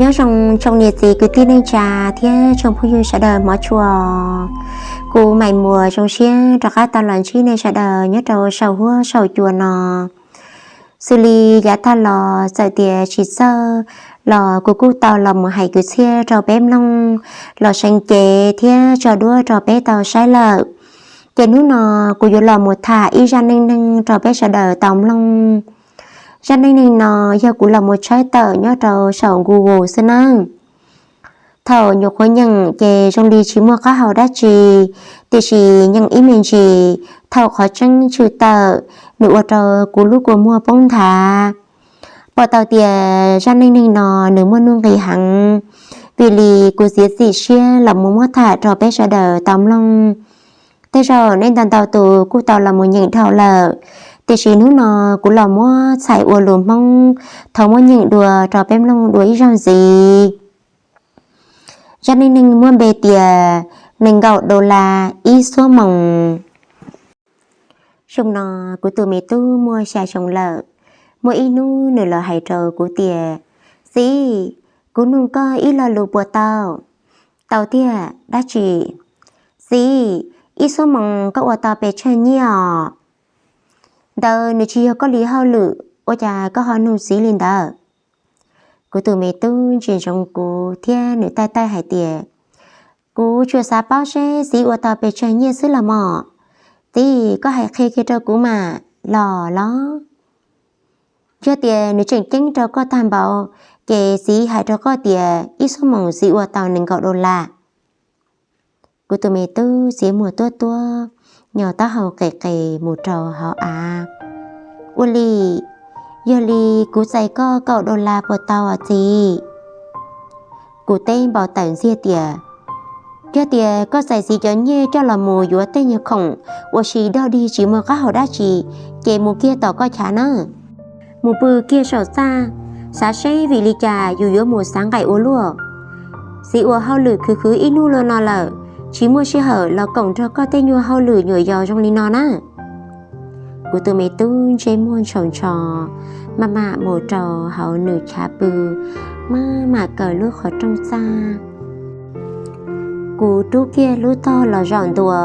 Nyob zoo tsoom niam txiv kwv tij neej tsa thiab tsoom phooj ywg sawv daws hmov tshua. Kuv Maiv Muas zoo siab rov qab tau los ntsib nej sawv daws nyob rau saum huab saum cua no. Xws li yav tag los txawm tias tsis txawj los kuv kuj tau los mus hais kwv txhiaj rau peb mloog los seev cev thiab tso duab rau peb tau saib lawm. Ces hnub no kuv yuav los mus tham ib zaj neej neeg rau peb sawv daws tau mloog. Zaj neej neeg no yog kuv los mus tshawb tawm nyob rau saum Google xwb nawb. Thaum nyuam qhuav nyeem ces zoo li tsis muaj qab hau dab tsi, tiam sis nyeem ib me ntsis, thaum qhov tseeb tshwm tawm nws ua rau kuv lub kua muag poob nthav. Pom tau tias zaj neej neeg no nws muaj nuj nqis heev, vim li kuv txiav txim siab los mus muab tham rau peb sawv daws tau mloog. Tej zaum nej ntau ntau tus kuj tau los mus nyeem dhau lawm, tiam sis hnub no kuv los muab txhais ua lus Hmoob, thov muab nyeem dua rau peb mloog dua ib zaug ntxiv. Zaj neej neeg muaj npe tias nees nkaum dollar ib xuab moos. Xyoo no kuv tus me tub muaj xya xyoo lawm. Muaj ib hnub nws los hais rau kuv tias, Txiv, kuv nug koj ib lo lus puas tau? Tau tiag, dab tsi? Txiv, ib xuab moos koj ua tau pes tsawg nyiaj os? Ntawd nws tsis yog koj li hauj lwm, ua cas koj ho nug txiv li ntawd? Kuv tus me tub ntsia ntsoov kuv thiab nws taij taij hais tias, Kuv tsuas xav paub seb txiv ua tau pes tsawg nyiaj xwb los mog. Txiv, koj hais qhia kiag rau kuv mam los los. Yog tias nws tseem ceeb rau koj tag npaum, ces txiv hais rau koj tias ib xuab moos txiv ua tau nees nkaum dollar. Kuv tus me tub txiav muag tuab tuab, nyo taub hau qes qes mus rau hauv av. Ua li, yog li kuv txais koj kaum dollar puas tau os txiv? Kuv teb npau taws ntxiag tias, Yog tias koj txais txiv cov nyiaj coj los mus yuav tej nyuag khoom ua si dog dig tsis muaj qab hau dab tsi, ces mus kiag tom koj chav nawb. Mus pw kiag saum txaj, xav seb vim li cas yus yuav mus xav nqaim ua luaj. Txiv ua hauj lwm khwv khwv ib hnub luaj no lawm, tsis muaj sij hawm los koom nrog koj tej nyuag hauj lwm nyuam yaus zoo li no na. Kuv tus me tub ntsej muag ntshaus ntsho, maj mam mus rau hauv nws chav pw, maj mam kaw lub qhov rooj txaj. Kuv rub kiag lub tog los zaum ntua,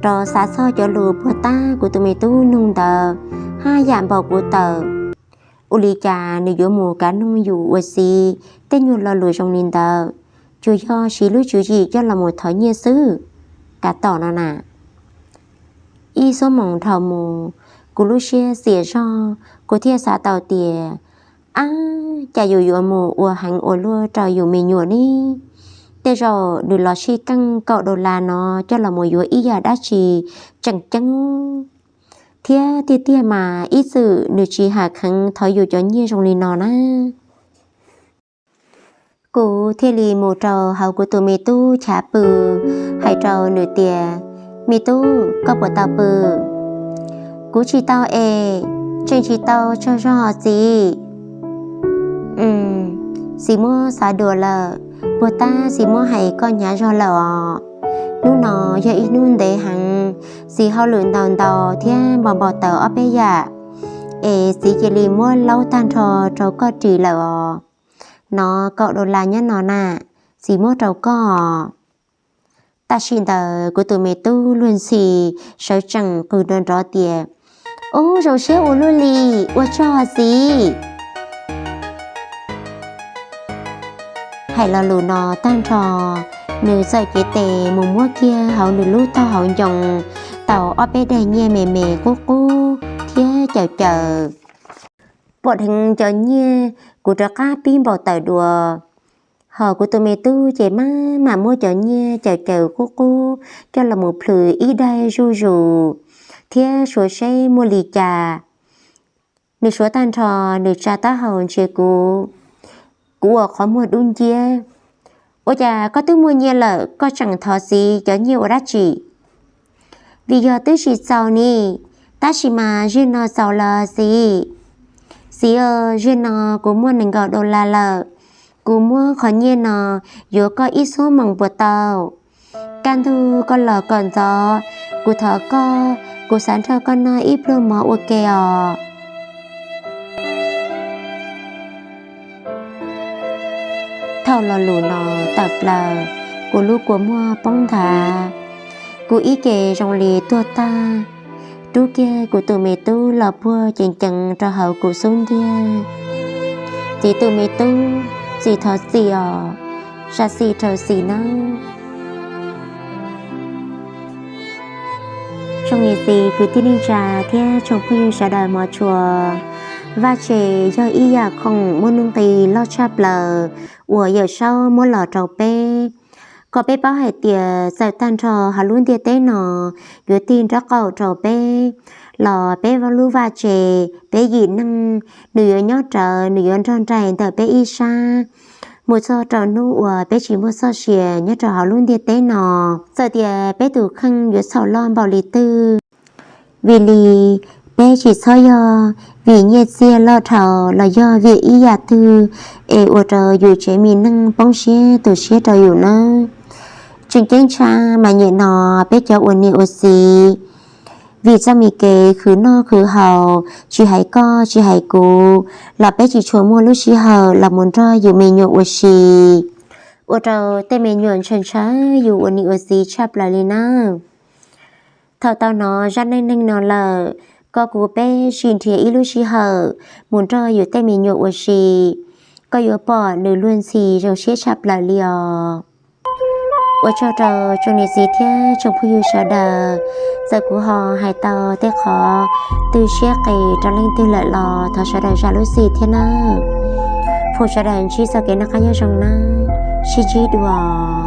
rov xav txog cov lus puag ta kuv tus me tub nug ntawd, haj yam npau kuv tawm. Ua li cas nws yuav mus kav noog yus ua txiv tej nyuag lo lus zoo li ntawd, tsuas yog siv lub tswv yim coj los mus thov nyiaj xwb. Kav tom no na. Ib xuab moos dhau mus, kuv lub siab xiam zog, kuv thiaj xav tau tias, ab, cas yus yuav mus ua heev ua luaj rau yus me nyuam ne? Tej zaum nws los sij keej kaum dollar no coj los mus yuav ib yam dab tsi tseem ceeb, thiab tiag tiag mas ib txwm nws tsis ham kheev thov yus cov nyiaj zoo li no na. Kuv thiaj li mus rau hauv kuv tus me tub chav pw, hais rau nws tias, Me tub, koj puas tau pw? Kuv tsis tau es, tseem tsis tau tsaug zog txiv. Txiv muab xav dua lawm, puag ta txiv muab hais koj hnyav zog lawm os. Hnub no yog ib hnub ntev heev, txiv hauj lwm ntau ntau thiab npau npau taws ob peb yam, es txiv cia li muab laub tag nrho rau koj ris lawm os. No, kaum dollar nyob no na, txiv muab rau koj. Tam sim ntawd kuv tus me tub luag ntxhi sawv tsees qw nrov nrov tias, Ub, zoo siab ua luaj li, ua tsaug txiv. Hais lo lus no tag nrho, nws txawm cev tes mus muab kiag hauv nws lub taub hau ncoo tau ob peb daim nyiaj me me qub qub thiab cawm cawm. Pom dheev cov nyiaj, kuv rov qab pib npau taws dua, hos kuv tus me tub ces maj mam muab cov nyiaj cawm cawm qub qub coj los mus plhws ib daim zuj zus thiab suav seb muaj li cas. Nws suav tag nrho, nws tsa taub hau ntsia kuv. Kuv ua qhov muag dub nciab, Ua cas koj twb muaj nyiaj lawm koj tseem thov txiv cov nyiaj ua dab tsi? Vim yog twb tsis txaus ni, tab sis mas zaum no txaus los txiv. Txiv, zaum no kuv muaj nees nkaum dollar lawm, kuv muab qhov nyiaj no yuav koj ib xuab moos puas tau? Kaj ntug koj los kom ntxov, kuv thov koj, kuv xav nrog koj noj ib pluag mov ua ke os. Thaum lo lus no tawm plaws, kuv lub kua muag poob nthav, kuv ib ce zoo li tuag tag, rub kiag kuv tus me tub los puag ceev ceev rau hauv kuv xub ntiag. Txiv tus me tub, txiv thov txim os, zam txim rau txiv nawb. Tsoom niam txiv kwv tij neej tsa thiab tsoom phooj ywg sawv daws hmov tshua, vaj tse yog ib yam khoom muaj nuj nqis loj tshaj plaws uas Yawm Saub muab los rau peb, kom peb paub hais tias txawm tag nrho hauv lub ntiaj teb no yuav tig nraub qaum rau peb, los peb lub vaj tse, peb yim neeg, nws yuav nyob rawv, nws yuav nrog nraim ntawm peb ib sab mus txog rau hnub uas peb tsis muaj txoj sia nyob rau hauv lub ntiaj teb no. Txawm tias peb tus kheej yuav txhaum loj npaum li twg, vim li peb tsis txhob yog vim nyiaj txiag loj dhau los yog vim ib yam twg es ua rau yus tsev me neej poob siab tu siab rau yus nawb. Tseem ceeb tshaj mas nyem no peb cov ua niam ua txiv, vim txoj me kev khwv noj khwv haus, tsis hais koj tsis hais kuv, los peb tsis tshua muaj lub sij hawm los mus nrog yus me nyuam ua si, ua rau tej me nyuam ntshaw ntshaw yus ua niam ua txiv tshaj plaws li nawb. Thaum tau hnov zaj neej neeg no lawm, koj kuv peb sim nrhiav ib lub sij hawm mus nrog yus tej me nyuam ua si, koj yuav pom nws luag ntxhi zoo siab tshaj plaws li os. Ua tsaug rau tsoom niam txiv thiab tsoom phooj ywg sawv daws, txawm kuv ho hais tau tej qhov tu siab qis rau leej twg lawm los thov sawv daws zam lub txim thiab nawb. Foom sawv daws ntsib txoj kev noj qab nyob zoo nawb, sib ntsib dua.